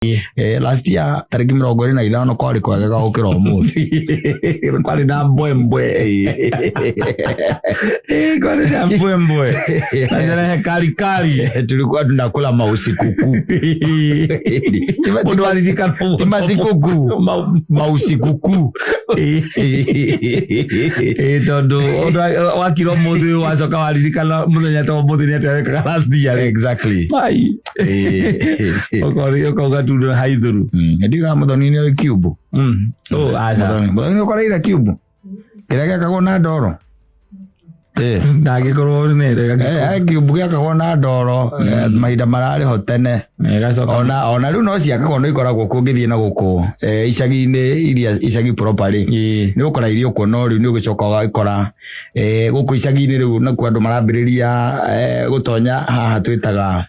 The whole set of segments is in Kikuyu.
Last year tarĩki 25 kwarĩ kwegega gũkĩra ũmũthĩ. Kwarĩ na mbwembwe. Kwarĩ na mbwembwe na sherehe kali kali. Tulikuwa tunakula mausikukuu. Mũndũ aririkana Ti masikukuu, mausikukuu. Tondũ ũndũ wakira ũmũthĩ ũyũ wacoka waririkana mũthenya ta ũmũthĩ nĩ atĩa wekaga last year. Ai. Ũkauga tu ndũ haithũru. Ndiugaga Mũthoni nĩ kiumbu. Oh, aca. Mũthoni nĩ ũkoreire kiumbu kĩrĩa gĩakagwo na ndoro. Ndangĩkorwo nĩ Kiumbu gĩakagwo na ndoro mahinda mararĩ ho tene. Gacoka. Ona rĩu no ciakagwo, no ikoragwo kuo ũngĩthiĩ na gũkũ icagi-inĩ iria icagi proper rĩ, nĩ ũgũkora irio kuo, no rĩu nĩ ũgĩcoka ũgagĩkora gũkũ icagi-inĩ rĩu nakuo andũ marambĩrĩria gũtonya haha twĩtaga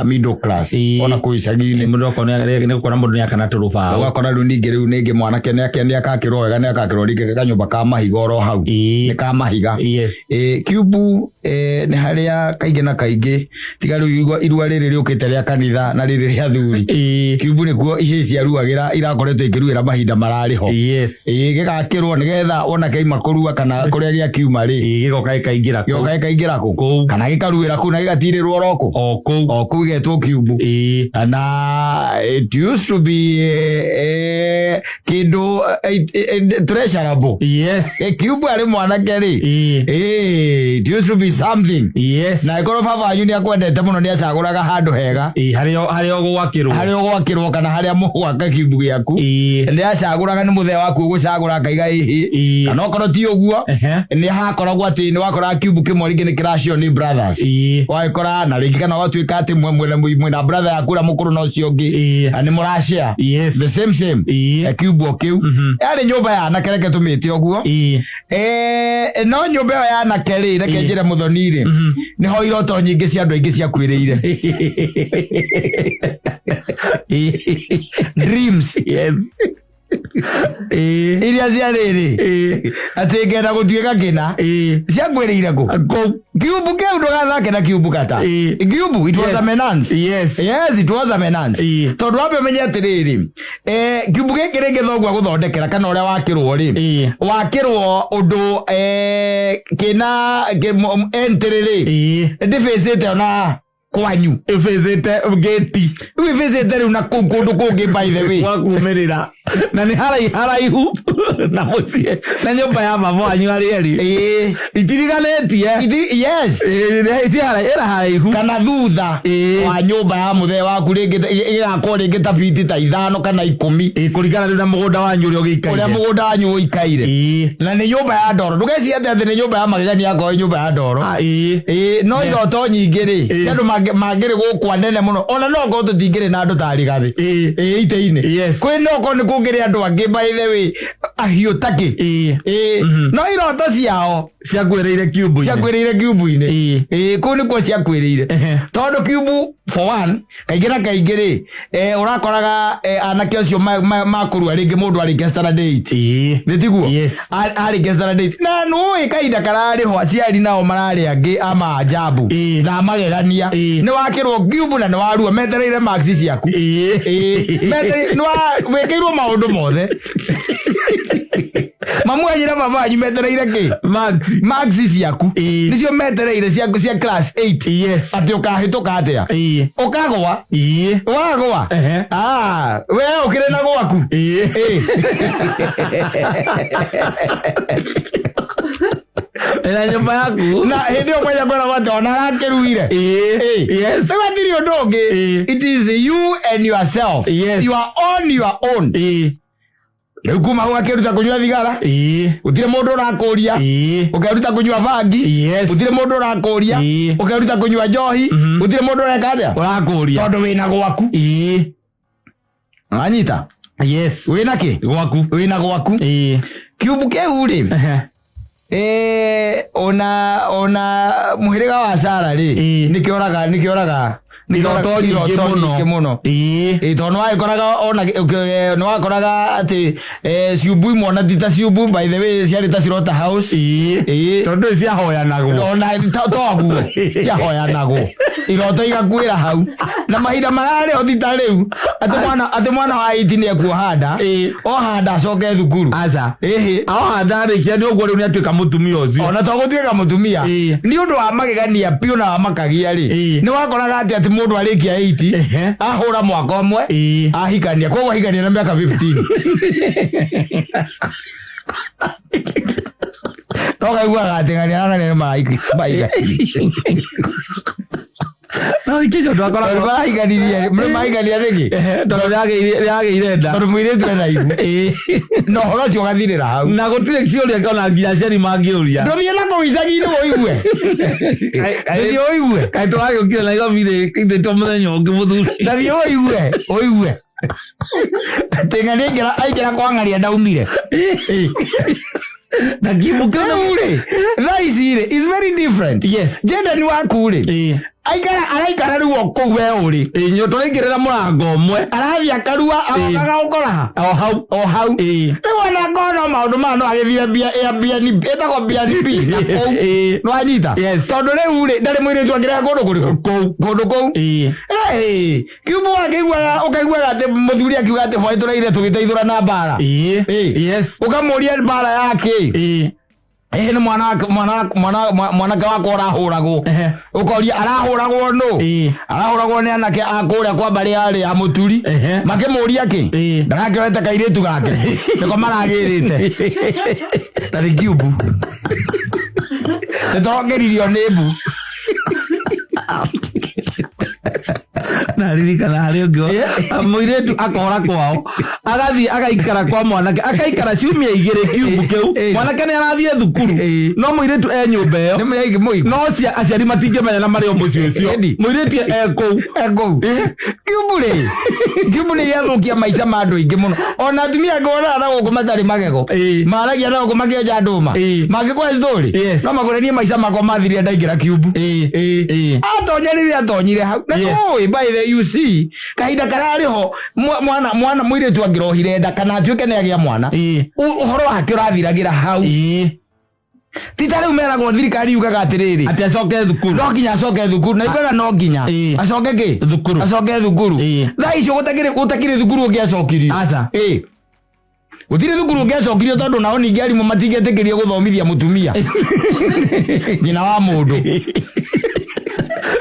middle class. Ona kũu icagi-inĩ. Mũndũ okorwo nĩ gũkora mũndũ nĩ akana tũrũbaũ. Ũgakora rĩu ningĩ rĩu ningĩ mwanake nĩ akakĩrwo wega, nĩ akakĩrwo rĩngĩ kanyũmba ka mahiga oro hau, nĩ ka mahiga. Kiumbu nĩ harĩa kaingĩ na kaingĩ, tiga rĩu irua rĩrĩ rĩũkĩte rĩa kanitha na rĩrĩ rĩa thuri, kiumbu nĩkuo ihĩĩ ciaruagĩra, irakoretwo ikĩruĩra mahinda mararĩ ho. Gĩgakĩrwo nĩgetha wona kĩaima kũrua kana kũrĩa gĩakiuma rĩ, Gĩgoka gĩkaingĩra kũu. Gĩgoka gĩkaingĩra kũ? Kũu. Kana gĩkaruĩra kũu na gĩgatirĩrwo oro kũ? O kũu. O kũu gĩgetwo kiumbu. Na it used to be kĩndũ treasurable. Kiumbu arĩ mwanake rĩ, it used to be something. Na ĩkorwo baba wanyu nĩ akwendete mũno, nĩ acagũraga handũ hega. Harĩa ũgwakĩrwo. Harĩa ũgwakĩrwo kana harĩa mũgwaka kiumbu gĩaku. Nĩ acagũraga, nĩ mũthee waku ũgũcagũra akaiga ĩhĩ. Kana okorwo ti ũguo, nĩ hakoragwo atĩ nĩ wakoraga kiumbu kĩmwe rĩngĩ nĩ kĩracio nĩ brothers. Wagĩkora na rĩngĩ kana ũgatuĩka atĩ mwĩna brother yaku ũrĩa mũkũrũ na ũcio ũngĩ, na nĩ mũrashare the same same kiumbu o kĩu. Yarĩ nyũmba ya anake, reke tũmĩte ũguo. No nyũmba ĩyo ya anake rĩ, reke njĩre Mũthoni rĩ, nĩho iroto nyingĩ cia andũ aingĩ ciakuĩrĩire, dreams iria cia rĩrĩ atĩ ngenda gũtuĩka kĩna, ciakuĩrĩire kũ? Kũu. Kiumbu kĩu, ndũgathake na kiumbu kata. Kiumbu, it was a menace. Yes, it was a menace. Tondũ wambe ũmenye atĩrĩrĩ, kiumbu gĩkĩ rĩngĩ thoguo agũthondekera kana ũrĩa wakĩrwo rĩ, wakĩrwo ũndũ kĩna entry rĩ, ndĩbĩcĩte ona kwanyu. Ĩbĩcĩte gĩti. Rĩu ĩbĩcĩte rĩu na kũu kũndũ kũngĩ, by the way. Gwa kumĩrĩra na nĩ haraihu na mũciĩ na nyũmba ya baba wanyu harĩa ĩrĩ. Itiriganĩtie. Yes. Ĩra haraihu. Kana thutha wa nyũmba ya mũthee waku rĩngĩ ĩgakwo rĩngĩ ta biti ta 5 kana 10. Kũringana rĩu na mũgũnda wanyu ũrĩa ũgĩikaire. Ũrĩa mũgũnda wanyu ũikaire. Na nĩ nyũmba ya ndoro, ndũgecirie atĩ nĩ nyũmba ya magegania akorwo nĩ nyũmba ya ndoro. No iroto nyingĩ rĩ, cia andũ mangĩrĩ gũkũ anene mũno, ona no korwo tũtingĩrĩ na andũ tarĩ gathĩ itĩ-inĩ. Kwĩ no korwo nĩ kũngĩrĩ andũ angĩ, by the way, ahiũ takĩ. No iroto ciao Ciakuĩrĩire kiumbu-inĩ. Ciakuĩrĩire kiumbu-inĩ. Kũu nĩkuo ciakuĩrĩire, tondũ kiumbu for one, kaingĩ na kaingĩ rĩ, ũrakoraga anake acio makũrua rĩngĩ mũndũ arĩkia standard 8. Nĩ tiguo? Yes. Arĩkia standard 8 na nũĩ kahinda kararĩ ho aciari nao mararĩ angĩ a maajabu na amagegania. Nĩ wakĩrwo kiumbu na nĩ warua, metereire marks ciaku. Nĩ wĩkĩirwo maũndũ mothe, mamu wanyu na baba wanyu metereire kĩ? Marks. Marks ciaku. Nĩcio metereire ciaku cia class 8. Atĩ ũkahĩtũka atĩa, ũkagwa, wagwa. Ah, we ũkĩrĩ na gwaku. Na nyũmba yaku. Na hĩndĩ ĩyo kwanja kwĩragwo atĩ ona arakĩruire. Rĩu hatirĩ ũndũ ũngĩ. It is you and yourself. You are on your own. Rĩu kuma hau akĩruta kũnyua thigara, gũtirĩ mũndũ ũrakũria. Ũkeruta kũnyua bangi, gũtirĩ mũndũ ũrakũria. Ũkeruta kũnyua njohi, gũtirĩ mũndũ ũreka atĩa? Ũrakũria. Tondũ wĩna gwaku. Wanyita? Yes. Wĩna kĩ? Gwaku. Wĩna gwaku. Kiumbu kĩu rĩ, ona mũhĩrĩga wa Sara rĩ, nĩkĩoraga nĩkĩoraga Iroto nyingĩ Iroto mũno. nyingĩ mũno. Ĩĩ. Ĩ, tondũ nĩwagĩkoraga ona nĩwakoraga atĩ ciumbu imwe ona ti ta ciumbu, by the way, ciarĩ ta slaughter house. Ĩĩ. Ĩĩ. Tondũ ndũĩ ciahoyanagwo. Ona toguo ciahoyanagwo, iroto igakuĩra hau, na mahinda mararĩ o ti ta rĩu atĩ mwana wa 8 nĩ ekuoha nda. Ĩĩ. Oha nda acoke thukuru. Aca. Ĩhĩ. Aoha ndarĩkia nĩ ũguo rĩu nĩ atuĩka mũtumia ũcio. Ona to gũtuĩka mũtumia. Ĩĩ. Nĩ ũndũ wa magegania biũ na wa makagia rĩ, Ĩĩ. nĩ wakoraga atĩ mũndũ arĩkia 8, Ehe. ahũra mwaka ũmwe, Ĩĩ. ahikania. Koguo ahikania na mĩaka 15, no kaiguaga atĩ ng'ania na ng'ania nĩ maraikania. No ikĩcio ndwakoragwo. Marahiganirie, marahikania nĩkĩ? Ehe, tondũ nĩagĩire nda. Tondũ mũirĩtu ena ihu, Ĩĩ. na ũhoro ũcio ũgathirĩra hau. Na gũtirĩ ciũria ona nginya aciari mangĩũria. Ndũthiĩ na kũu icagi-inĩ ũigue, ndũthiĩ ũigue. Kaĩ tũragĩũkire Nairobi rĩ, ithe to mũthenya ũngĩ mũthuri. Ndathiĩ ũigue, ũigue atĩ ng'ania aingĩra kwa ng'ania ndaumire. Na kiumbu kĩu Rĩu rĩ, thaa ici rĩ, is very different. Yes. Jendani waku rĩ, Ĩĩ. aikara araikara rĩu o kũu we ũrĩ. Ĩĩ, tũraingĩrĩra mũrango ũmwe. Arathiĩ akarua, agokaga ũkora o hau. O hau. Ĩĩ. Rĩu ona ngorwo no maũndũ maya no agĩthire Airbnb, ĩtagwo BNB na kũu. Ĩĩ. Nĩwanyita? Yes. Tondũ rĩu rĩ, ndarĩ mũirĩtu angĩrehe kũndũ kũrĩkũ? Kũu. Kũndũ kũu. Ĩĩ. Hey, kiumbu wakĩiguaga, ũkaiguaga atĩ mũthuri akiuga atĩ hwaĩ tũraire tũgĩteithũra na mbara. Ĩĩ. Ĩĩ. Yes. Ũkamũria mbara yake. Ĩĩ. Ĩhĩ, nĩ mwanake wakwa ũrahũragwo. Ehe. Ũkoria arahũragwo nũ? Ĩĩ. Arahũragwo nĩ anake a kũrĩa kwa mbarĩ yarĩ ya mũturi. Ehe. Makĩmũria kĩ? Ĩĩ. Ndarakĩoete kairĩtu gake nĩko maragĩrĩte, na nĩ kiumbu nĩtũrongeririo nĩ mbu. Naririkana harĩ ũngĩ mũirĩtu akora kwao, agathiĩ agaikara kwa mwanake, akaikara ciumia 2 kiumbu kĩu. Ĩĩ. Mwanake nĩ arathiĩ thukuru, Ĩĩ. no mũirĩtu e nyũmba ĩyo. Nĩ mũrĩa mũiku. No aciari matingĩmenya na marĩ o mũciĩ ũcio. Ĩni. Mũirĩtu e kũu. Ekũu. Kiumbu rĩ, kiumbu nĩ gĩathũkia maica ma andũ aingĩ mũno. Ona atumia angĩ wonaga na gũkũ matarĩ magego, Ĩĩ. maragia na gũkũ makĩenja ndũma, Ĩĩ. mangĩkũhe story, Yes. no makwĩre niĩ maica makwa mathirire ndaingĩra kiumbu. Ĩĩ. Ĩĩ. Ĩĩ. Atonya rĩrĩa atonyire hau na Yes. ũĩ, by the, you see, kahinda kararĩ ho, mwana mũirĩtu angĩrohire nda kana atuĩke nĩ agĩa mwana, Ĩĩ. ũhoro wake ũrathiragĩra hau. Ĩĩ. Ti ta rĩu meragwo, thirikari yugaga atĩrĩrĩ, Atĩ acoke thukuru. No nginya acoke thukuru, na yugaga no nginya Ĩĩ. acoke kĩ? Thukuru. Acoke thukuru. Ĩĩ. Thaa icio gũtakĩrĩ thukuru ũngĩacokirio. Aca. Ĩĩ, gũtirĩ thukuru ũngĩacokirio, tondũ nao ningĩ arimũ matingĩtĩkĩria gũthomithia mũtumia nyina wa mũndũ.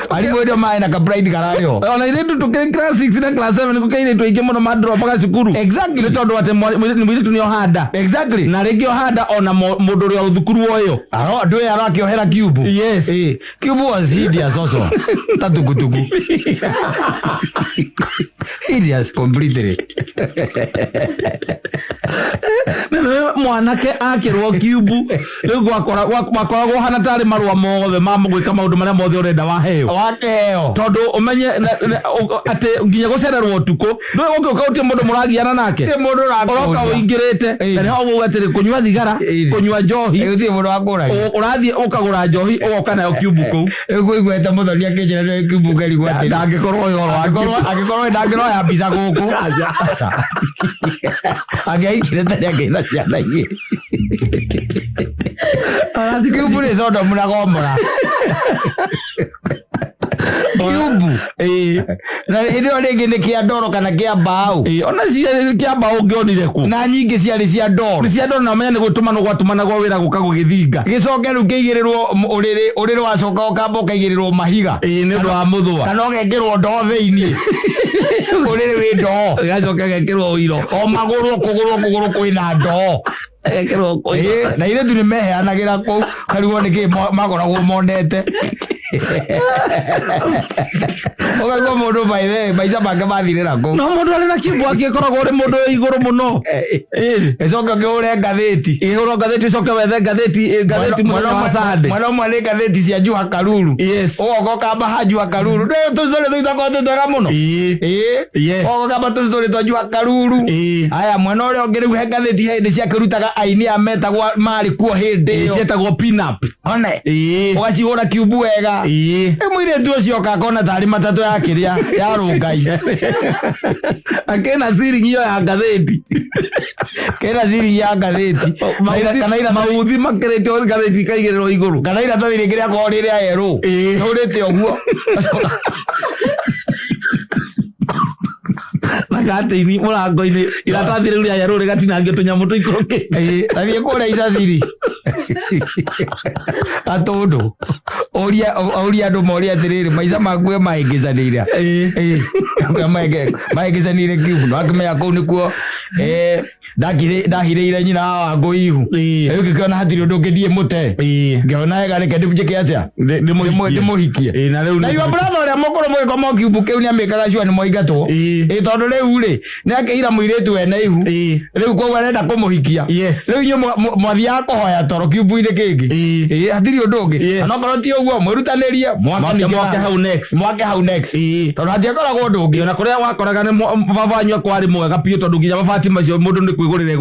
Arimũ ĩndĩ maĩ na kapride kararĩ ho. Ona irĩtu tũkĩrĩ class 6 na class 7, gũkĩ airĩtu aingĩ mũno mandropaga cukuru. Exactly. Nĩ tondũ atĩ mũirĩtu nĩ oha nda. Exactly. Na rĩngĩ oha nda ona mũndũ ũrĩa thukuru ũyũ. Aro ndũĩ arakĩohera kiumbu. Yes. Ĩĩ, kiumbu was hideous also, ta tukutuku, hideous completely. Na nĩwe mwanake akĩrwo kiumbu rĩu gwakoragwo hana tarĩ marũa mothe ma gwĩka maũndũ marĩa mothe ũrenda waheo. Wakeo. Tondũ ũmenye atĩ nginya gũcererwo ũtukũ ndũĩ gũkĩũka gũtirĩ mũndũ mũragiana nake. Gũtirĩ mũndũ ũroka ũrakũria. ũingĩrĩte. Ĩĩ. Na nĩho ũguo atĩrĩ kũnyua thigara, Ĩĩ. kũnyua njohi. Gũtirĩ mũndũ wakũragia. Ũrathiĩ ũkagũra njohi, ũgoka nayo kiumbu kũu. Rĩu kũiguĩte mũthoni akĩnjĩra nĩ kiumbu ngerigwo atĩrĩ, ndangĩkorwo ũyũ ũhoro wa Angĩkorwo ndangĩroya mbica gũkũ. Aca. Angĩaingĩrĩte nĩ angĩna ciana igĩrĩ. Kiumbu nĩ Sodomu na Gomora kiumbu. Ĩĩ. Na hĩndĩ ĩyo rĩngĩ nĩ kĩa ndoro kana kĩa mbaũ. Ĩĩ, ona cia kĩa mbaũ ũngĩonire kũ? Na nyingĩ ciarĩ cia ndoro. Nĩ cia ndoro, na ũmenye nĩ gũtũmanwo gwatũmanagwo wĩra gũka gũgĩthinga. Gĩcoke rĩu kĩigĩrĩrwo ũrĩrĩ, ũrĩrĩ wacoka ũkamba ũkaigĩrĩrwo mahiga. Ĩĩ, nĩ ũndũ wa mũthũa. Kana ũgekĩrwo ndoo thĩiniĩ, ũrĩrĩ wĩ ndoo. Gĩgacoka gĩgekĩrwo ũiro. O magũrũ, kũgũrũ kwĩna ndoo. Gĩgekĩrwo ũiro. Ĩĩ, na airĩtu nĩ meheanagĩra kũu, karigwo nĩ kĩ makoragwo monete. Ũkaigua mũndũ by the way, maica make mathirĩra kũu. No mũndũ arĩ na kiumbu angĩkoragwo ũrĩ mũndũ wĩ igũrũ mũno. Ĩĩ. Ĩcoke ũkĩhũre ngathĩti. Ĩhũrwo ngathĩti, ũcoke wethe ngathĩti mũthenya wa Sunday. Mwena ũmwe nĩ ngathĩti cia Jua Karuru. Yes. Ũgoka ũkamba ha Jua Karuru, ndĩ tũcori tũu twakorwo twĩ twega mũno. Ĩĩ. Ĩĩ. Yes. Ũgoka ũkamba tũcori twa Jua Karuru. Ĩĩ. Aya, mwena ũrĩa ũngĩ rĩu he ngathĩti hĩndĩ ciakĩrutaga aini a metagwo marĩ kuo hĩndĩ Ĩĩ, ĩyo. ciĩtagwo pin up. One Ĩĩ. ũgacihũra kiumbu wega. Ũgĩkĩra. Ĩ mũirĩtu ũcio oka akona tarĩ matatũ ya kĩrĩa ya rũngai. Akĩna ciringi ĩyo ya ngathĩti. Kĩna ciringi ya ngathĩti. Kana iratathi Mauthi makĩrĩtio ngathĩti ikaigĩrĩrwo igũrũ. Kana iratathi rĩngĩ rĩakorwo rĩ rĩa yerũ. Rĩhũrĩte ũguo. Na katĩini mũrango-inĩ iratathi rĩu rĩa yerũ rĩgatinangio tũnyamũ tũikũrũkĩte. Ĩĩ, ta thiĩ kũrĩa icaciri gatũndũ ũrie ũrie andũ morie atĩrĩrĩ maica maku we mahĩngĩcanĩire. Ĩĩ, mahĩngĩcanĩire kiugo no akĩmenya kũu nĩkuo ndahirĩire nyina wa Wangũi ihu. Rĩu ngĩkĩona hatirĩ ũndũ ũngĩ ndiĩ mũte, ngĩona wega reke njĩke atĩa, ndĩmũhikie. Ĩĩ, na rĩu Na your brother ũrĩa mũkũrũ mũgĩkoma o kiumbu kĩu nĩamĩkaga sure nĩ mwaingatwo. Ĩĩ, tondũ rĩu rĩ nĩakĩira mũirĩtu wene ihu. Rĩu koguo arenda kũmũhikia. Rĩu inyuĩ mwathiaga kũhoya toro kiumbu-inĩ kĩngĩ. Ĩĩ, hatirĩ ũndũ ũngĩ. Ona okorwo ti ũguo mwĩrutanĩrie mwake Mwake ningĩ mwake hau next. Mwake hau next. Tondũ hatiakoragwo ũndũ ũngĩ. Ona kũrĩa wakoraga nĩ baba wanyu akwarĩ mwega biũ tondũ nginya mabati macio mũndũ nĩ kwĩgũrĩra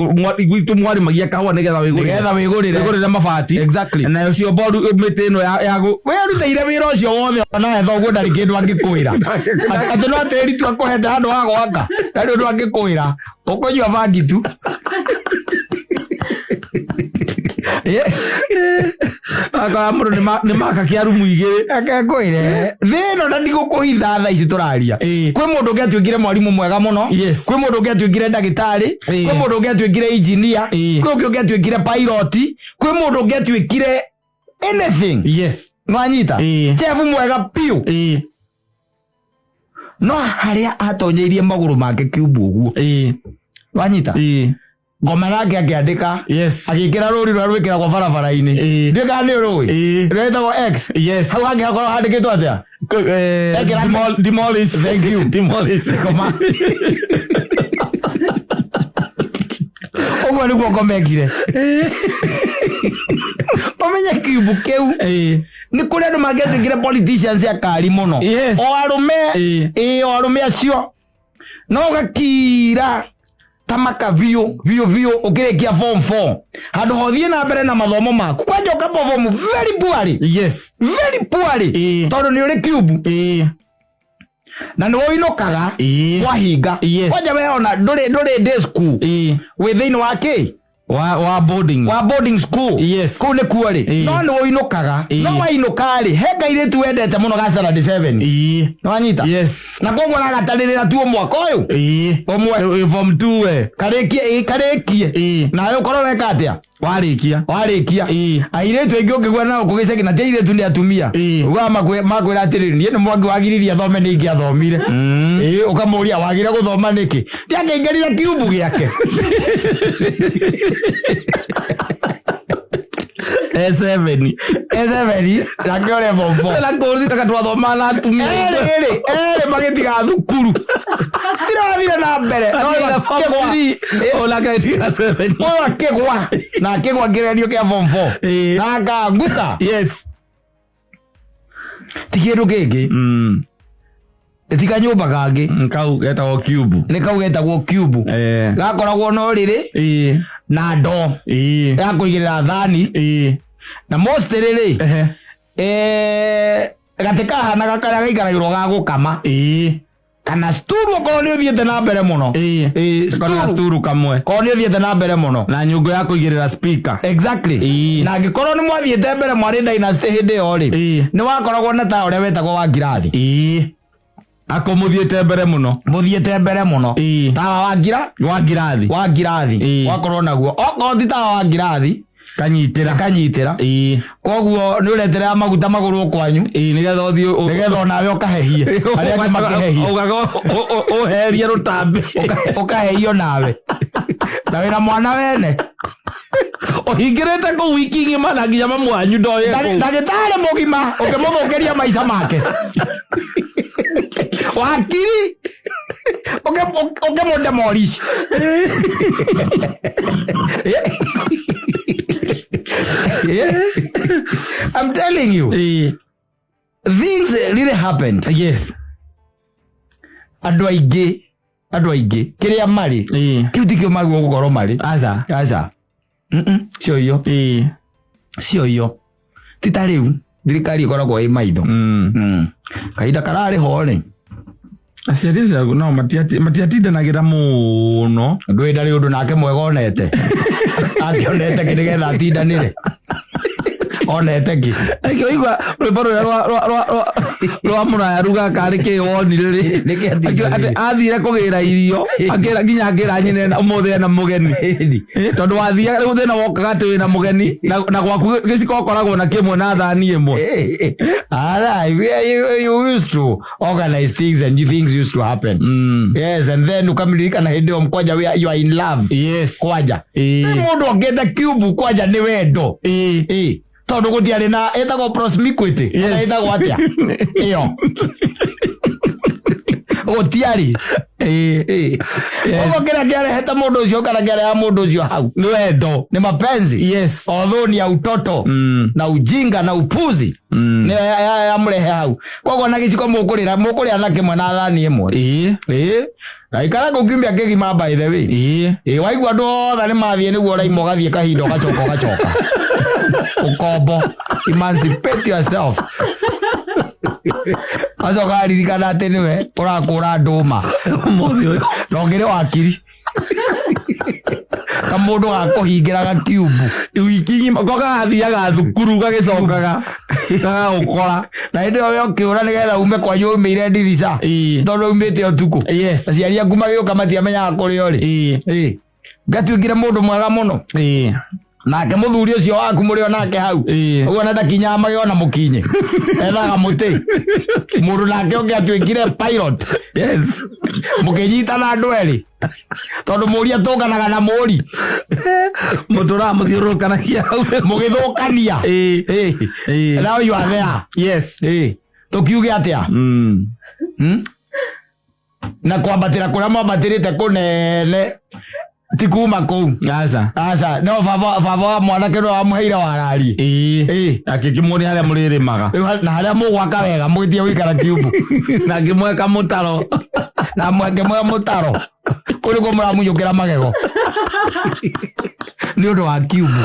gwitũ mwarĩmagia kahũa nĩgetha wĩgũrĩre. Nĩgetha wĩgũrĩre. Wĩgũrĩre mabati. Nayo cio mboru mĩtĩ ĩno ya Wĩrutĩire wĩra ũcio wothe ona thoguo ndarĩ kĩndũ angĩkwĩra. Atĩ no tĩri tu akũhete handũ ha gwaka, ndarĩ ũndũ angĩkwĩra, ũkũnyua bangi tu. Akora mũndũ nĩ maka kĩa rumu igĩrĩ. Reke ngwĩre thĩ ĩno na ndigũkũhitha thaa ici tũraria, kwĩ mũndũ ũngĩ atuĩkire mwarimũ mwega mũno, kwĩ mũndũ ũngĩ atuĩkire ndagĩtarĩ, kwĩ mũndũ ũngĩ atuĩkire engineer, kwĩ ũngĩ ũngĩ atuĩkire pilot, kwĩ mũndũ ũngĩ atuĩkire anything. Nwanyita? Chef mwega biũ. No harĩa atonyeirie magũrũ make kiumbu ũguo, wanyita? Ngoma nake akĩandĩka, agĩkĩra rũri rũrĩa rwĩkĩragwo barabara-inĩ. Ndiũĩ kana nĩ ũrũĩ, rũrĩa rwĩtagwo X. Hau hangĩ hakorwo handĩkĩtwo atĩa? Demolish. Thank you. Demolish. Ngoma ũguo nĩguo ngoma ekire. Ũmenye kiumbu kĩu nĩ kũrĩ andũ mangĩatuĩkire politicians akari mũno. O arũme. Ĩĩ, o arũme acio no ũgakira tamaka biũ biũ biũ ũkĩrĩkia form 4 handũ ha ũthiĩ na mbere na mathomo maku, kwanja ũka perform very poorly. Very poorly. Tondũ nĩ ũrĩ kiumbu na nĩ ũinũkaga wahinga. Kwanja we ona ndũrĩ day school, wĩ thĩinĩ wa kĩ? Wa boarding. Wa boarding school. Kũu nĩkuo rĩ. No nĩ ũinũkaga. No wainũka rĩ, he kairĩtu wendete mũno ga standard 7. Nĩwanyita? Yes. Na koguo ũragatarĩrĩra tu mwaka ũyũ ũmwe. Wĩ form 2 we. Karĩkie, ĩĩ, karĩkie. Nawe ũkorwo weka atĩa? Warĩkia. Warĩkia. Airĩtu aingĩ ũngĩgua nao kũ gĩcagi, na ti airĩtu nĩ atumia, ugaga makwĩra atĩrĩrĩ, niĩ nĩ mwangi wagiririe athome, nĩ ingĩathomire. Ĩĩ, ũkamũria wagire gũthoma nĩkĩ? Ndiakĩingĩrire kiumbu gĩake. E7. E7 nake ũrĩa form 4. Na kũrĩ kaka twathoma na atumia. Erĩ rĩ, erĩ magĩtiga thukuru tirathire na mbere, no ũyũ akĩgwa. Ona kaitiga 7. Ũyũ akĩgwa na akĩgwa kĩgerio kĩa form 4 na akanguta. Ti kĩndũ kĩngĩ, ti kanyũmba kangĩ. Kau getagwo cube. Nĩ kau getagwo cube. Gakoragwo na ũrĩrĩ na ndoo ya kũigĩrĩra thani na mostly rĩ, gatĩ kahanaga karĩa gaikaragĩrwo ga gũkama kana sturu okorwo nĩ ũthiĩte na mbere mũno. Ĩĩ, Kona sturu. sturu kamwe. Korwo nĩ ũthiĩte na mbere mũno. Na nyũngũ ya kũigĩrĩra speaker. Exactly. Na angĩkorwo nĩ mwathiĩte mbere, mwarĩ dynasty hĩndĩ ĩyo rĩ, nĩ wakoragwo na ta ũrĩa wetagwo wa ngirathi. Ako mũthiĩte mbere mũno. Mũthiĩte mbere mũno. Tawa wa ngira Wa ngirathi. Wa ngirathi. Wakorwo naguo, okorwo ti tawa wa ngirathi, Kanyitĩra. Kanyitĩra. Koguo nĩ ũreterera maguta magũrwo kwanyu. Ĩĩ, nĩgetha ũthiĩ Nĩgetha onawe ũkahehie arĩa angĩ makĩhehia. Ũgaga ũherie rũtambi. Ũkahehio nawe na wĩna mwana wene. Ũhingĩrĩte kũu wiki ng'ima na nginya mamu wanyu ndoĩ kũu. Ndagĩtarĩ mũgima ũkĩmũthũkĩria maica make, wakiri ũkĩmũdemolish. I'm telling you, things really happened. Andũ aingĩ kĩrĩa marĩ, kĩu tikĩo magĩrĩirwo gũkorwo marĩ. Aca. Aca. Cio iyo, cio iyo ti ta rĩu. Thirikari ĩkoragwo ĩ maitho. Kahinda kararĩ ho rĩ, Aciari acio no matiatindanagĩra mũno. Ndũĩ ndarĩ ũndũ nake mwega onete, angĩonete kĩ nĩgetha atindanĩre, onete kĩ? Nĩkĩo igua rwĩmbo rũrĩa rwa mũraya ruga karĩ kĩ wonire rĩ. Nĩkĩ atindanĩire? Atĩ athire kũgĩra irio, akĩra nginya akĩra nyina ũmũthĩ ena mũgeni. Ĩni. Tondũ wathiaga rĩu thĩna wokaga atĩ wĩna mũgeni na gwaku gĩciko ũkoragwo na kĩmwe na thani ĩmwe. All right, you used to organize things and things used to happen. Yes, and then ukamririkana hĩndĩ ĩyo kwanja you are in love. Kwanja. Nĩ mũndũ angĩenda cube kwanja nĩ wendo. Tondũ gũtiarĩ na ĩtagwo promiscuity. Yes. Kana ĩtagwo atĩa? Ĩyo. Gũtiarĩ. Ũguo kĩrĩa kĩarehete mũndũ ũcio kana kĩareha mũndũ ũcio hau Nĩ wendo. Nĩ mapenzi. Yes. Although ni ya utoto na ujinga na upuzi. Nĩ yamũrehe hau. Koguo na gĩciko mũkũrĩra mũkũrĩa na kĩmwe na thani ĩmwe. Ĩĩ. Na ikara kũu kiumia kĩgima, by the way. Ĩĩ, waigua andũ othe nĩ mathiĩ nĩguo ũraima ũgathiĩ kahinda ũgacoka ũgacoka. Ũkombo. Emancipate yourself. Acoka aririkana atĩ nĩwe ũrakũra ndũma. Ũmũthĩ ũyũ. Na ũngĩrĩ wakiri. Kamũndũ gakũhingĩra gakiumbu. Wiki ng'ima ko gagathiaga thukuru gagĩcokaga gagagũkora. Na hĩndĩ ĩyo we ũkĩũra nĩgetha ume kwanyu umĩire ndirica. Tondũ umĩte ũtukũ. Aciari aku magĩũka matiamenyaga kũrĩa ũrĩ. Ĩĩ. Ngatuĩkire mũndũ mwega mũno. Nake mũthuri ũcio waku mũrĩ o nake hau. Ũguo na ndakinyaga magego na mũkinye. Ethaga mũtĩ. Mũndũ nake ũngĩ atuĩkire pilot. Mũkĩnyitana andũ erĩ. Tondũ mũri atũnganaga na mũri. Mũtũraga mũthiũrũrũkanagia hau. Mũgĩthũkania. Ĩĩ. Now you are there. Ĩĩ. Tũkiuge atĩa? Na kwambatĩra kũrĩa mwambatĩrĩte kũnene ti kuma kũu. Aca. Aca, no baba wa mwanake no wamũheire warari. Ĩĩ. Akĩkĩmuonia harĩa mũrĩrĩmaga. Rĩu na harĩa mũgwaka wega mũgĩtige gũikara kiumbu. Na ngĩmweka mũtaro. Na mweke mwe mũtaro. Kũu nĩkuo mũramunyũkĩra magego. Nĩ ũndũ wa kiumbu.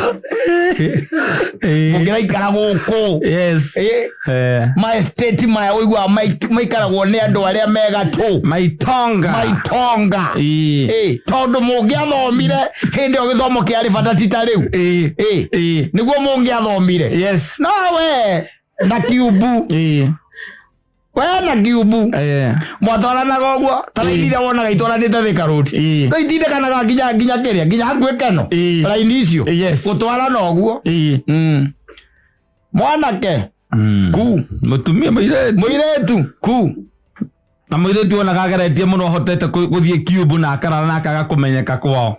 Mũngĩraikara gũkũ. Ma estate maya ũiguaga maikaragwo nĩ andũ arĩa megatũ. Maitonga. Maitonga. Tondũ mũngĩathomire hĩndĩ ĩyo gĩthomo kĩarĩ bata ti ta rĩu. Nĩguo mũngĩathomire. No we na kiumbu. We na kiumbu. Mwatwaranaga ũguo ta raini iria wonaga itwaranĩte Thika Road. No itindĩkanaga nginya kĩrĩa nginya hakuhĩ Keno. Raini icio. Gũtwarana ũguo. Mwanake. Ku. Mũtumia mũirĩtu. Mũirĩtu. Ku. Na mũirĩtu onaga ageretie mũno ahotete gũthiĩ kiumbu na akarara na akaga kũmenyeka kwao.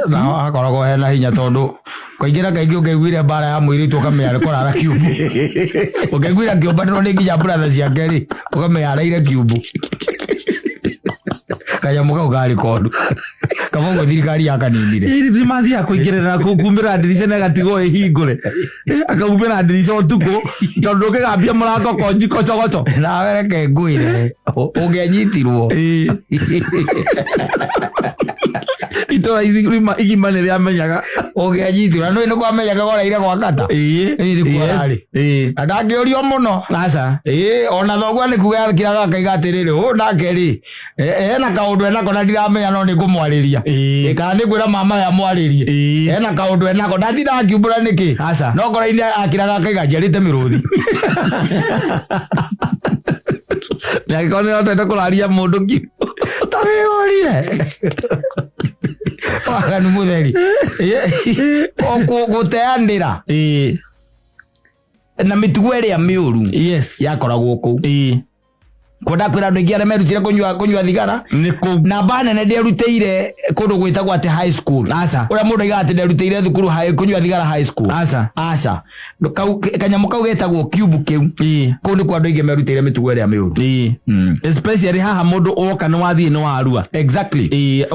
Na akoragwo hena hinya tondũ kaingĩ na kaingĩ ũngĩaiguire mbara ya mũirĩtu ũkamenya nĩ kũrara kiumbu. Ũngĩaiguire akĩũmbanĩrwo nĩ nginya brother ciake rĩ, ũkamenya araire kiumbu. Kanyamũ kau karĩ koru. Kaba ũguo thirikari yakaninire. Ĩĩ, nĩ mathiaga kũingĩrĩra kumĩra ndirica na ĩgatigwo ĩhingũre. Akaumĩra ndirica ũtukũ tondũ ndũngĩgambia mũrango konji kochogocho. Nawe reke ngwĩre ũngĩanyitirwo. Itũra igima nĩ rĩamenyaga. Ũngĩanyitirwo na ndũĩ nĩ kwamenyaga ũraire gwa kata. Ĩĩ, nĩkuo ararĩ. Na ndangĩũrio mũno. Aca. Ĩĩ, ona thoguo nĩ kuga akiraga akaiga atĩrĩrĩ, ũyũ nake rĩ, hena kaũndũ enako na ndiramenya no nĩ ngũmwarĩria. Kana nĩ ngwĩra mama we amwarĩrie. Hena kaũndũ enako ndatinda akiumbũra nĩkĩ. Aca. No ngoro-inĩ akiraga akaiga njiarĩte mĩrũthi. Na angĩkorwo nĩ ahotete kũraria mũndũ kiu. Ta wĩyũrie. Waganu mũtheri. Gũteanĩra. Na mĩtugo ĩrĩa mĩũru. Yakoragwo kũu. Kwenda kwĩra andũ aingĩ arĩa merutire kũnyua thigara. Nĩ kũu. Namba nene ndĩerutĩire kũndũ gwĩtagwo atĩ high school. Aca. Ũrĩa mũndũ aigaga atĩ nderutĩire thukuru kũnyua thigara high school. Aca. Aca. Kanyamũ kau getagwo cube kĩu. Kũu nĩkuo andũ aingĩ merutĩire mĩtugo ĩrĩa mĩũru. Especially haha mũndũ woka nĩ wathiĩ nĩ warua.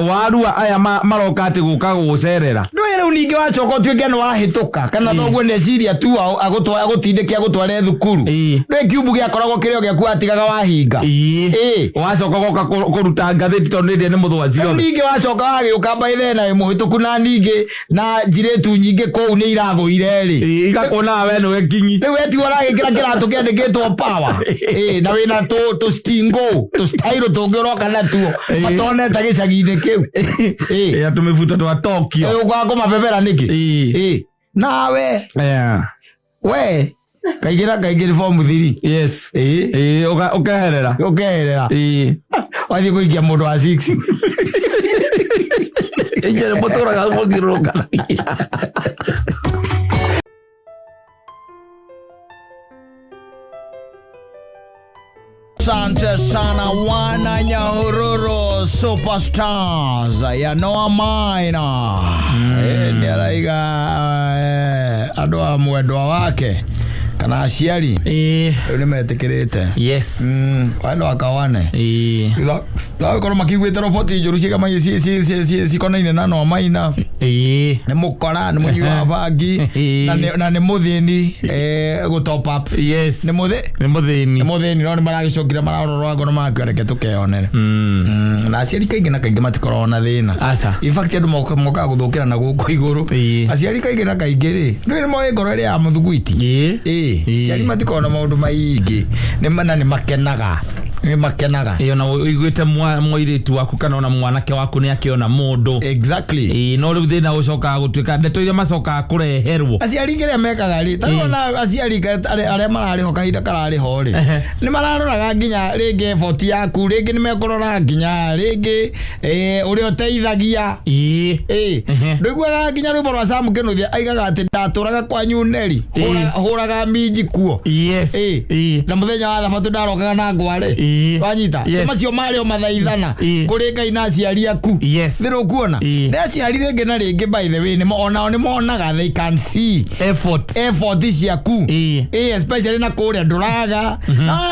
Warua aya maroka atĩ gũka gũgũcerera. Ndũĩ rĩu ningĩ wacoka ũtuĩke nĩ wahĩtũka kana thoguo nĩeciria tu agũtindĩke agũtware thukuru. Ndũĩ kiumbu gĩakoragwo kĩrĩ o gĩaku watigaga wahinga. ũjinga. Ĩĩ. Wacoka goka kũruta ngathĩti tondũ nĩ nĩ mũthũa Rĩu ciothe. ningĩ wacoka wagĩũka by then na wĩ mũhĩtũku, na ningĩ na njirĩtu nyingĩ kũu nĩ iragũire rĩ. Ĩĩ, igakuona we nĩwe kinyi. Rĩu wetiwo ũragĩkĩra kĩratũ kĩandĩkĩtwo power. Ĩĩ, na wĩna tũ stingo tũ style tũngĩ ũroka natuo matonete gĩcagi-inĩ kĩu. Ĩĩ. Ĩĩ, tũmĩbuto twa Tokyo. Ũkaga kũmabebera nĩkĩ? Ĩĩ. Ĩĩ. Nawe we kaingĩ na kaingĩ nĩ form 3. Yes. Ĩĩ. Ĩĩ, ũkeherera. Ũkeherera. Ĩĩ. Wathiĩ kũikia mũndũ wa 6. Inyuĩ nĩ mũtũraga mũthiũrũrũkanagia. Asante sana wana Nyahururu Superstars ya Noah Maina. Nĩ araiga andũ a mwendwa wake kana aciari Ĩĩ. rĩu nĩ metĩkĩrĩte. Yes. Wendo wakawane. Ĩĩ. Thutha makiugĩte roboti njũru ciĩkamagia cikonaine na Noah Maina. Ĩĩ. Nĩ mũkora, nĩ mũnyui wa bangi na nĩ mũthĩni gũ top up. Yes. Nĩ mũthĩ Nĩ mũthĩni. Nĩ mũthĩni, no nĩ maragĩcokire mararora ngoro marakĩo reke tũkeyonere. Na aciari kaingĩ na kaingĩ matikoragwo na thĩna. Aca. In fact andũ mokaga gũthũkĩra na gũkũ igũrũ. Ĩĩ. Aciari kaingĩ na kaingĩ rĩ, nĩ moĩ ngoro ĩrĩa ya mũthuguiti. Ĩĩ. Ĩĩ. Ĩĩ. Aciari matikoragwo na maũndũ maingĩ. Na nĩ makenaga. Nĩ makenaga. Ĩĩ, ona ũiguĩte mũirĩtu waku kana ona mwanake waku nĩ akĩona mũndũ. Exactly. Ĩĩ, no rĩu thĩna ũcokaga gũtuĩka ndeto iria macokaga kũreherwo. Aciari kĩrĩa mekaga rĩ, ta rĩu ona aciari arĩa mararĩho kahinda kararĩho rĩ, nĩ mararoraga nginya rĩngĩ effort yaku, rĩngĩ nĩ mekũrora nginya rĩngĩ ũrĩa ũteithagia. Ĩĩ. Ĩĩ. Ndũiguaga nginya rwĩmbo rwa Sam Kĩnuthia aigaga atĩ ndatũraga kwanyu Neri, hũraga minji kuo. Yes. Ĩĩ. Ĩĩ. Na mũthenya wa thabatũ ndarokaga na ngware. Ĩĩ. Wanyita? Yes. Macio marĩ o mathaithana Ĩĩ. kũrĩ Ngai na aciari aku. Yes. Nĩ rũkuona? Ĩĩ. Nĩ aciari rĩngĩ na rĩngĩ, by the way, onao nĩ monaga, they can see Effort. effort ciaku. Ĩĩ. Ĩĩ, especially na kũrĩa ndũraga.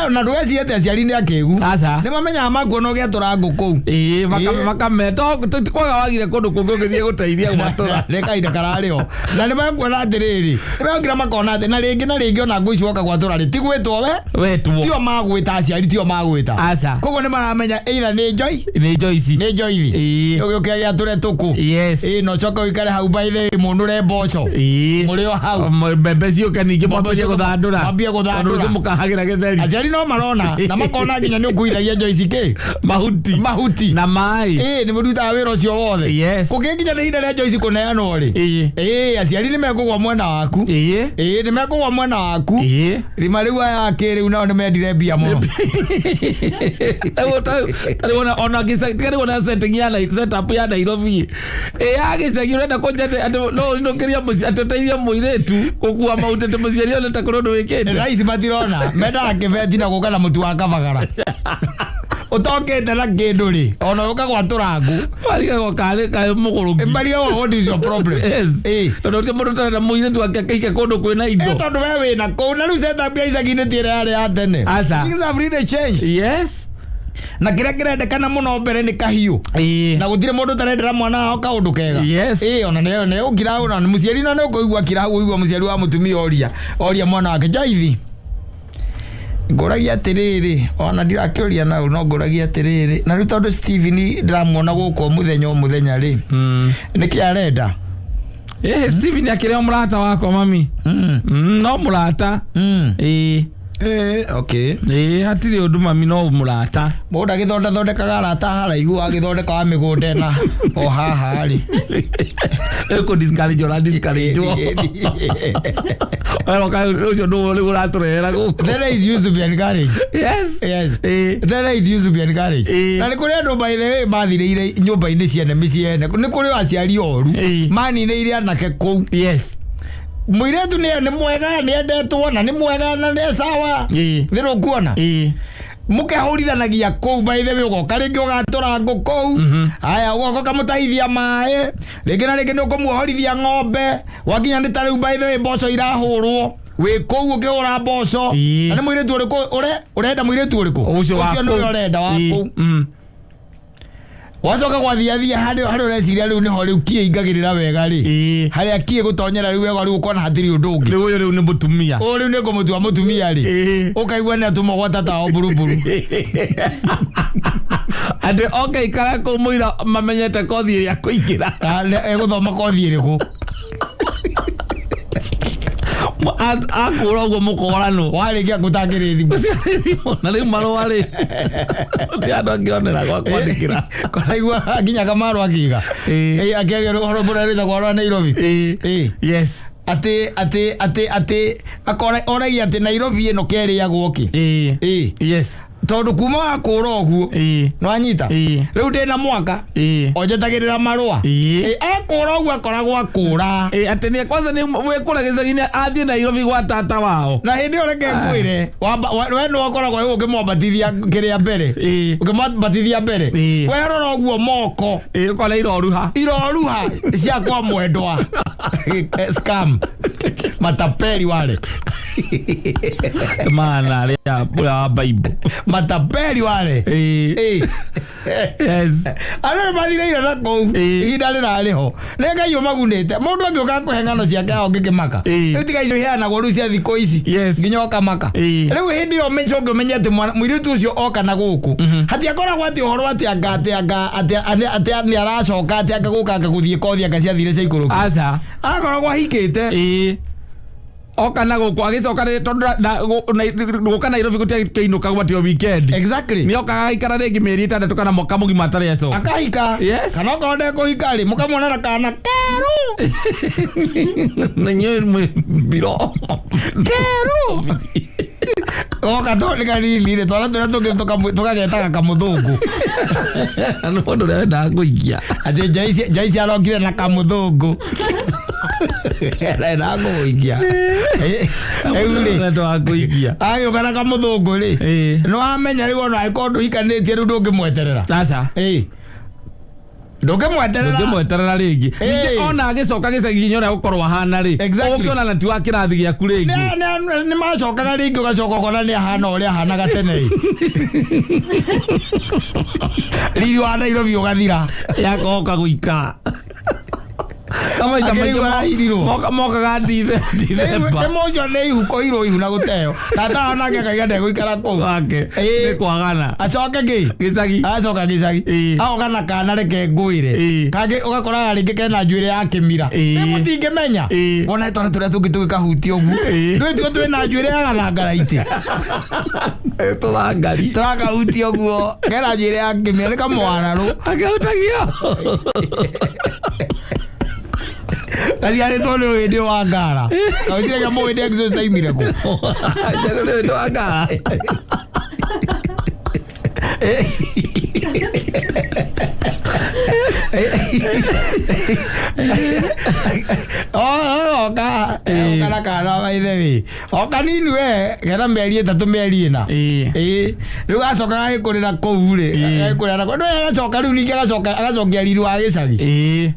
Na ndũgecirie atĩ aciari nĩ akĩgu. Aca. Nĩ mamenyaga makuona ũgĩatũra ngũ kũu. Ĩĩ, Ĩĩ. makameta kwaga wagire kũndũ kũngĩ ũgĩthiĩ gũteithia gwatũra. Nĩ kahinda kararĩ ho na nĩ mekuona atĩrĩrĩ, nĩ mekũngira makona atĩ na rĩngĩ na rĩngĩ ona ngũ ici woka gwatũra rĩ, ti gwĩtwo we. Wetwo. Tio magwĩta, aciari tio magwĩta. Aca. Koguo nĩ maramenya either nĩ njoi Nĩ Joyce. nĩ njoithi. Ĩĩ. Ũgĩũke gĩatũre tũkũ. Yes. Ĩĩ, na ũcoke ũikare hau, by the way, mũnũre mboco. Ĩĩ. Mũrĩ o hau. Mbembe ciũke ningĩ mwambie gũthandũra. Mwambie gũthandũra. Tondũ rũciũ mũkahagĩra gĩtheri. Aciari no marona na makona nginya nĩ ũkuithagia Joyce kĩ Mahuti. Mahuti. Na maĩ. Ĩĩ, nĩ mũrutaga wĩra ũcio wothe. Yes. Kũngĩkinya nĩ ihinda rĩa Joyce kũneanwo rĩ, Ĩĩ. ĩĩ, aciari nĩ mekũgwa mwena waku. Ĩĩ. Ĩĩ, nĩ mekũgwa mwena waku. Ĩĩ. Rima rĩu aya akĩ rĩu nao nĩ mendire mbia mũno. Tarĩu ona gĩcagi tiga rĩu ona setting ya setup ya Nairobi ĩ ya gĩcagi ũrenda kũnjate atĩ no ũinũkĩrie mũciĩ atĩ ũteithie mũirĩtu gũkua mahuti atĩ mũciari one ta kũrĩ ũndũ wĩkĩte. Thaa ici matirona, mendaga kĩbeti na gũka na mũtu wa kabagara ũtokĩte na kĩndũ rĩ, ona ũka gwatũra ngũ. Marigagwo karĩ mũgũrũki. Marigagwo what is your problem. Yes. Ĩĩ. Tondũ ũcio mũndũ ũtarenda mũirĩtu wake akaike kũndũ kwĩna indo. Ĩ, tondũ we wĩna kũu na rĩu setup ya icagi-inĩ ti ĩrĩa yarĩ ya tene. Aca. Things have really changed. Yes. Na kĩrĩa kĩrendekana mũno mbere nĩ kahiũ. Ĩĩ. Na gũtirĩ mũndũ ũtarendera mwana wao kaũndũ kega. Yes. Ĩĩ, ona nĩ ũkira ona mũciari na nĩ ũkũigua kira hau ũigua mũciari wa mũtumia oria mwana wake Joithi, ngũragia atĩrĩrĩ, ona ndirakĩũria nau, no ngũragia atĩrĩrĩ, na rĩu tondũ Steven ndĩramuona gũkũ o mũthenya o mũthenya rĩ, nĩkĩ arenda? Ĩĩ, Steven akĩrĩ o mũrata wakwa mami. No mũrata. Ĩĩ. Ĩĩ, okay. Ĩĩ, hatirĩ ũndũ mami, no mũrata. Mũndũ agĩthondathondekaga arata haraihu, agĩthondeka wa mĩgũnda ĩna o haha rĩ. Ĩkũ discourage ũra discourage Weroka ũcio nũ rĩu ũratũrehera gũkũ. Then it used to be encouraged. Yes. Yes. Ĩĩ. Then it used to be encouraged. Ĩĩ. Na nĩ kũrĩ andũ, by the way, mathirĩire nyũmba-inĩ ciene mĩciĩ ene. Nĩ kũrĩ aciari oru. Ĩĩ. Maninĩire anake kũu. Yes. Mũirĩtu nĩ mwega, nĩ endetwo na nĩ mwega na nĩ sawa. Ĩĩ. Nĩ rũkuona? Ĩĩ. Mũkehũrithanagia kũu, by the way, ũgoka rĩngĩ ũgatũra ngũ kũu, haya ũgoka ũkamũtahithia maĩ, rĩngĩ na rĩngĩ nĩ ũkũmuohorithia ng'ombe, wakinya nĩ ta rĩu, by the way, mboco irahũrwo, wĩ kũu ũkĩhũra mboco. Ĩĩ. Na nĩ mũirĩtu ũrĩkũ ũrenda, mũirĩtu ũrĩkũ? Ũcio wa Ũcio nĩwe kũu. ũrenda wa Ĩĩ. kũu. Wacoka gwathiathia harĩa ũreciria rĩu nĩho rĩu kiĩ ingagĩrĩra wega rĩ, harĩa kiĩ gũtonyera rĩu wega rĩu ũkona hatirĩ ũndũ ũngĩ. Rĩu ũyũ rĩu nĩ mũtumia. Ũyũ rĩu nĩ ngũmũtua mũtumia rĩ, ũkaigua nĩ atũmwo gwa tata wao mburuburu. Atĩ oke ikara kũu mũira mamenyete kothi ĩrĩa kũingĩra. Egũthoma kothi ĩrĩkũ? Akũra ũguo mũkoranwo. Warĩkia gũtangĩrĩ thimũ. Thimũ na rĩu marũa rĩ, ti andũ angĩonera gwa kwandĩkĩra. Koraigua nginya Kamaru akiuga. Akĩaria ũhoro ũrĩa wĩtagwo wa Nairobi. Yes. Atĩ atĩ atĩ atĩ akora oragia atĩ Nairobi ĩno kerĩagwo kĩ? Yes. Tondũ kuma wakũra ũguo nĩwanyita rĩu ndĩna mwaka onjetagĩrĩra marũa. Akũra ũguo akoragwo akũra. Atĩ nĩ kwanza nĩ wĩkũra gĩcagi-inĩ athiĩ Nairobi gwa tata wao. Na hĩndĩ ĩyo reke ngwĩre, we nĩwe ũkoragwo wĩ ũkĩmwambatithia kĩrĩa mbere. Ũkĩmwambatithia mbere. Werora ũguo moko. Ũkona iroruha. Iroruha cia kwa mwendwa. Scam. Matapeli wale. Maana rĩa ũrĩa wa Bible. Matapeli wale. Yes. Andũ nĩ mathireire na kũu. Ihinda rĩrarĩ ho. Nĩ Ngai ũmagunĩte. Mũndũ angĩũka akũhe ng'ano ciake aho ũngĩkĩmaka. Rĩu tiga icio iheanagwo rĩu cia thikũ ici. Nginya ũkamaka. Rĩu hĩndĩ ĩyo ũcoke ũmenye atĩ mũirĩtu ũcio oka na gũkũ. Hatiakoragwo atĩ ũhoro atĩ anga atĩ anga atĩ atĩ nĩ aracoka atĩ anga gũka anga gũthiĩ kothi anga ciathire cia ikũrũki. Aca. Akoragwo ahikĩte. Oka na gũkũ agĩcoka rĩ, tondũ gũka Nairobi gũtiakĩinũka gwatio weekend. Exactly. Nĩ okaga agaikara rĩngĩ mĩeri 6 kana mwaka mũgima atarĩ acoka. Akahika. Yes. Kana okorwo ndekũhika rĩ, mũkamwona na kana keru. Na inyuĩ mwĩ mbiro. Keru. Goka tondũ nĩ kanini rĩ, twana tũrĩa tũngĩ tũkagetaga kamũthũngũ. Na nĩ mũndũ ũrĩa wendaga kũikia. Atĩ Joyce arokire na kamũthũngũ. Arenda kũikia. Rĩu rĩ, Arenda kũikia. agĩũka na kamũthũngũ rĩ, nĩ wamenya rĩu ona angĩkorwo ndũhikanĩtie rĩu ndũngĩmweterera. Aca. Ndũngĩmweterera. Ndũngĩmweterera rĩngĩ. Ningĩ ona agĩcoka gĩcagi-inĩ ũrĩa gũkorwo ahana rĩ, ũkĩona na ti wa kĩrathi gĩaku rĩngĩ. Nĩ macokaga rĩngĩ ũgacoka ũkona nĩ ahana ũrĩa ahanaga tene. Riri wa Nairobi ũgathira. Yakoka gũikara. Mokaga Dithemba. Nĩ ũcio nĩ ihu kũirwo ihu na gũteo. Tata onake akaiga ndegũikara kũu. Wake. Nĩ kwagana. Acoke kĩ? Gĩcagi. Acoka gĩcagi. Agoka na kana reke ngwĩre. Kangĩ ũgakoraga rĩngĩ kena njuĩrĩ ya kĩmira. Nĩ mũtingĩmenya. Wona twana tũrĩa tũngĩ tũgĩkahutia ũguo. Ndũĩ tuo twĩna njuĩrĩ ya gathangaraitĩ. Tũthangari. Tũrakahutia ũguo. Kena njuĩrĩ ya kĩmira nĩ kamwararũ. Akĩhutagio. Kaciarĩtwo nĩ ũhĩndĩ wa ngara. Kawĩciragia mũhĩndĩ exhaust aimire kũ? Nĩ ũhĩndĩ wa ngara. Oka na kana by the way. O kanini we kena mĩeri 3 mĩeri 4. Rĩu acoka agĩkũrĩra kũu rĩ, agĩkũrĩra na kũu. Agacoka rĩu ningĩ agacoka agacokia riri wa gĩcagi.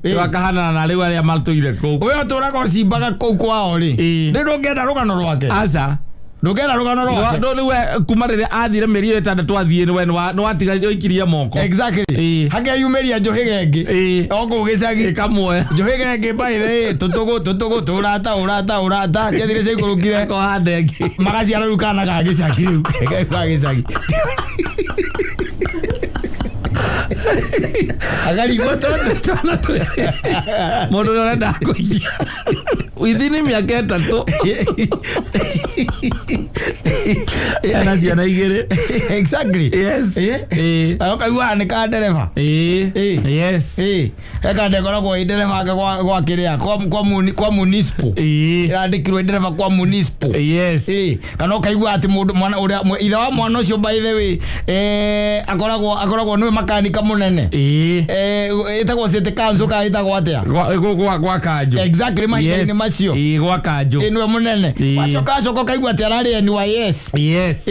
Rĩu akahanana na rĩu arĩa matũire kũu. Ũyũ ũtũraga ũcimbaga kũu kwao rĩ. Rĩu ndũngĩenda rũgano rwake. Aca. Ndũngĩenda rũgano rwake. Rĩu we kuma rĩrĩa athire mĩeri 6 athiĩ we nĩ watigarire ũikirie moko. Exactly. Hakeyumĩria njũhĩga ĩngĩ. O kũu gĩcagi. Ĩkamuoya. Njũhĩga ĩngĩ by the way, tũtũgũ tũtũgũ tũrata ũrata ũrata ciathire ciaikũrũkire. Akohanda ĩngĩ. Magaciara rĩu kana ga gĩcagi rĩu. Ga gĩcagi. Akarigwo tondũ twana twĩrĩ. Mũndũ ũrĩa ũrenda kũikia. Within mĩaka 3. Ena ciana 2. Exactly. Yes. Ũkaigua nĩ ka ndereba. Yes. Eka ndekoragwo ĩ ndereba gwa kĩrĩa, kwa municipal. Ĩrandĩkirwo ĩ ndereba kwa municipal. Yes. Kana ũkaigua atĩ mũndũ mwana ũrĩa ithe wa mwana ũcio by the way, akoragwo nĩwe makanika mũnene. Ĩtagwo city council kana ĩtagwo atĩa? Gwa kanjũ. Exactly, mahinda-inĩ macio. Gwa kanjũ. Nĩwe mũnene. Wacoka acoka ũkaigua atĩ ararĩ NYS. Yes.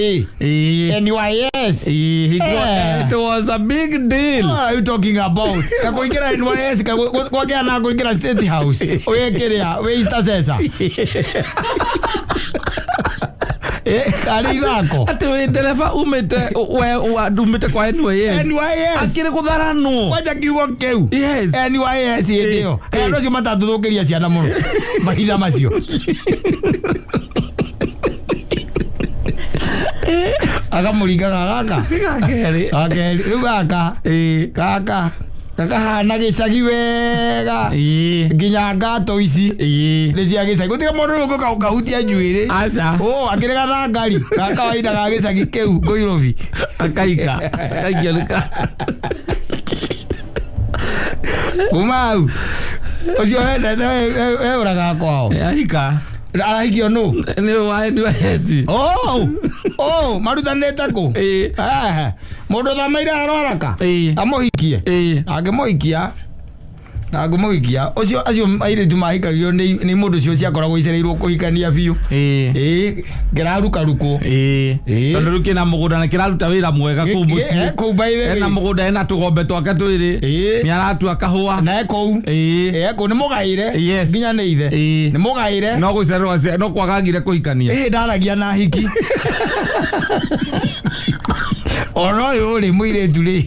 NYS. It was a big deal. What are you talking about? Kakũingĩra NYS, kwagĩa na kũingĩra State House. Wĩ kĩrĩa, wĩ intercessor. Karĩ ithako. Atĩ wĩ ndereba umĩte we umĩte kwa NYS. NYS. Akĩrĩ gũtharanwo. Kwanja kiugo kĩu. Yes. NYS hĩndĩ ĩyo. Andũ acio matatũthũkĩria ciana mũno mahinda macio. Akamũringaga gaka. Gakerĩ. Gakerĩ. Rĩu gaka. Gaka. Gakahana gĩcagi wega. Nginya ngato ici. Nĩ cia gĩcagi. Gũtirĩ mũndũ ũngĩũka ũkahutia njuĩrĩ. Aca. Ũ akĩrĩ gathangari. Gaka kawaida ga gĩcagi kĩu Ngũirobi. Akaika akaikio nĩ ka. Kuma hau. Ũcio wendete we ũragaga kwao. Ahika. Arahikio nũ? Nĩ wa NYS. Oh! Oh, marutanĩte kũ? Eh, mũndũ ũthomeire aroraka. Amũhikie. Angĩmũhikia angĩmũhikia ũcio acio airĩtu mahikagio nĩ mũndũ ũcio ciakoragwo icereirwo kũhikania biũ. Ĩĩ, kĩrarukarukwo. Tondũ rĩu kĩna mũgũnda na kĩraruta wĩra mwega kũu mũciĩ. Kũu by the way. Ena mũgũnda, ena tũgombe twake twĩrĩ. Nĩ aratua kahũa. Na kũu. Ĩ kũu nĩ mũgaĩre. Nginya nĩ ithe. Nĩ mũgaĩre. No gũcererwo no kwagagire kũhikania. Ĩ ndaragia na hiki. Ona ũyũ rĩ mũirĩtu rĩ.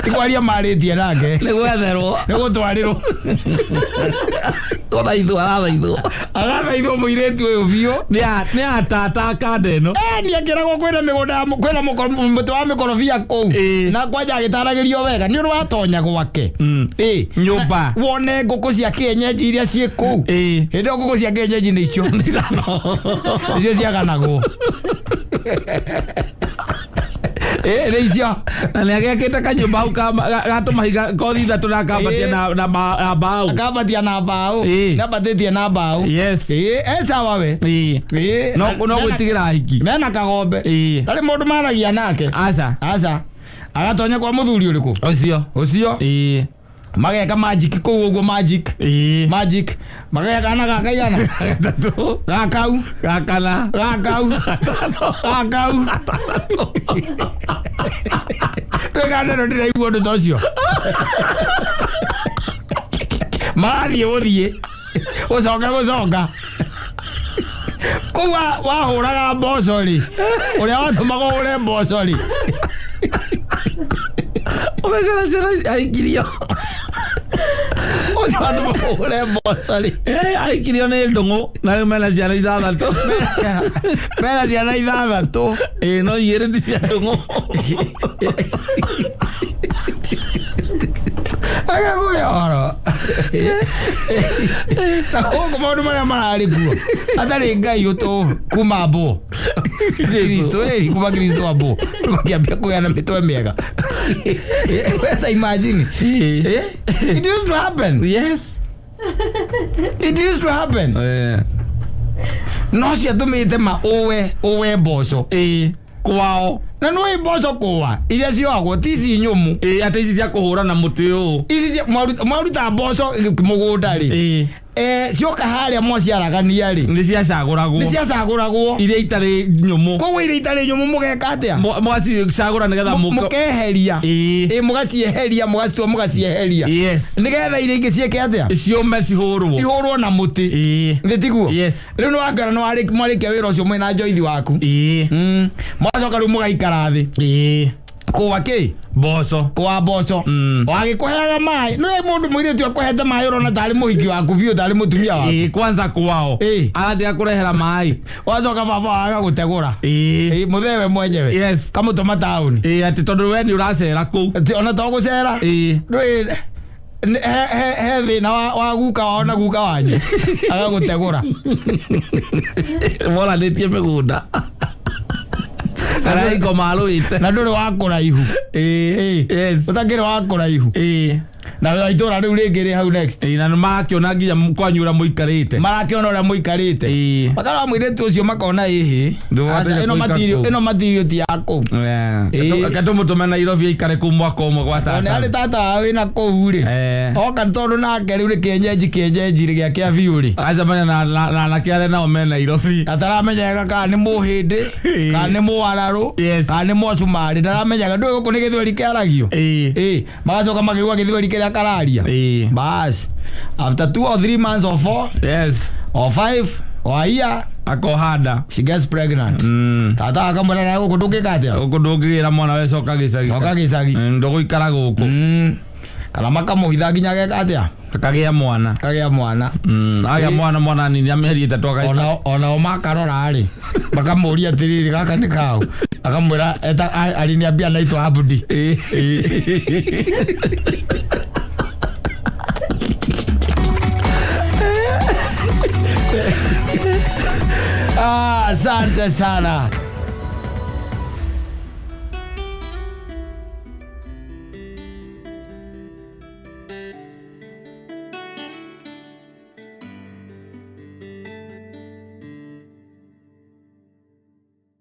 Ti kwaria marĩtie nake. Nĩ gwetherwo. Nĩ gũtwarĩrwo. Gũthaithwo arathaithwo. Agathaithwo mũirĩtu ũyũ biũ. Nĩ atata kanda ĩno. Nĩ akĩragwo kwĩna mĩgũnda ya kwĩna mũtĩ wa mĩkorobia kũu. Na kwanja agĩtaragĩrio wega nĩ ũndũ watonya gwake. Nyũmba. Wone ngũkũ cia kĩenyenji iria ciĩ kũu. Hĩndĩ ĩyo ngũkũ cia kĩenyenji nĩ icio. Nĩcio ciaganagwo. Nĩ icio. Na nĩ agĩakĩte kanyũmba hau ga tũmahiga kothi ithatũ na akambatia na mbaũ. Akambatia na mbaũ. Nĩambatĩtie na mbaũ. Ĩ, e sawa we. Ĩ. No gwĩtigĩra hiki. Mena kagombe. Ndarĩ mũndũ maragia nake. Aca. Aca. Agatonya kwa mũthuri ũrĩkũ? Ũcio. Ũcio. Mageka magic kũu ũguo magic. Magic. Mageka na gaka igana. Gatatũ. Gakau. Gakana. Gakau. Gakau. Ndĩkana ĩno ndĩraigua ũndũ ta ũcio. Marathiĩ gũthiĩ. Gũcoka gũcoka. Kũu wahũraga mboco rĩ. Ũrĩa watũmaga ũhũre mboco rĩ. Ũgakora ciana aikirio. Ũcio watũmaga ũhũre mboco rĩ. Aikirio nĩ ndũng'ũ na rĩu mena ciana ithathatũ. Mena ciana ithathatũ. Ĩ, no igĩrĩ ti cia ndũng'ũ. Agakũhe ũhoro. Na gũkũ maũndũ marĩa mararĩ kuo. Hatarĩ Ngai ũtũ kuma mbũ. Kristo ĩri kuma Kristo ambũ. Makĩambia kũgĩa na mĩtwe mĩega. Weta imagine. It used to happen. Yes. It used to happen. No ciatũmĩte ma ũwe ũwe mboco. Kwao. Na nĩ mboco kũwa iria cioagwo ti ici nyũmũ. Atĩ ici cia kũhũra na mũtĩ ũũ. Ici mwaruta mboco mũgũnda rĩ. Cioka harĩa mwaciaragania rĩ. Nĩ ciacagũragwo. Nĩ ciacagũragwo. Iria itarĩ nyũmũ. Koguo iria itarĩ nyũmũ mũgeka atĩa? Mũgacicagũra nĩgetha Mũkeheria. Mũgacieheria, mũgacitua mũgacieheria. Nĩgetha iria ingĩ ciĩke atĩa? Ciũme cihũrwo. Ihũrwo na mũtĩ. Nĩ tiguo? Yes. Rĩu nĩ wakĩona nĩ mwarĩkia wĩra ũcio mwĩna njoithi waku. Mwacoka rĩu mũgaikara thĩ. Kũwa kĩ? Mboco. Kũwa mboco. Wagĩkũheaga maĩ. Nĩ mũndũ mũirĩtu akũhete maĩ ũrona tarĩ mũhiki waku biũ tarĩ mũtumia waku. Kwanza kwao. Agathiĩ akũrehera maĩ. Wacoka baba wao agagũtegũra. Mũthee we mwenyewe. Yes. Kamũtũma taũni. Atĩ tondũ we nĩ ũracera kũu. Atĩ ona to gũcera. Ndũĩ he thĩna wa guka wao na guka wanyu. Agagũtegũra. Moranĩtie mĩgũnda. Kana iko marũĩte. Na ndũrĩ wa kũraihu. Yes. Ũtakĩrĩ wa kũraihu. Na wa itũra rĩu rĩngĩ rĩ hau next. Na nĩ marakĩona nginya kwanyu ũrĩa mũikarĩte. Marakĩona ũrĩa mũikarĩte. Makarora mũirĩtu ũcio makona ĩhĩ. Ndũgũbatairie Aca, kũikara kũu. ĩno material ti ya kũu. Reke tũmũtũme Nairobi aikare kũu mwaka ũmwe gwa Tondũ tata. nĩ harĩ tata wao wĩna kũu rĩ. Oka tondũ nake rĩu nĩ kĩenyenji kĩenyenji rĩ gĩake kĩa biũ rĩ. Agacemania na anake arĩa nao me Nairobi. Ataramenyeka kana nĩ mũhĩndĩ, kana nĩ mũararũ, kana nĩ mũcumarĩ, ndaramenyaga ndũĩ gũkũ nĩ gĩthweri kĩaragio. Magacoka makĩigua gĩthweri kĩrĩa kararia. Bas, after 2 or 3 months or 4 Yes. or 5, Waia Akohanda. She gets pregnant. Tata akamwĩra na gũkũ ndũngĩka atĩa? Gũkũ ndũngĩgĩra mwana we, coka gĩcagi. Coka gĩcagi. Ndũgũikara gũkũ. Kana makamũhitha nginya geka atĩa? Akagĩa mwana. Kagĩa mwana. Agĩa mwana, mwana nini amĩeri 3 Onao makarora rĩ, makamũria atĩrĩrĩ, gaka nĩ kaũ? Akamwĩra aliniambia anaitwa Abdi. Ah, asante sana.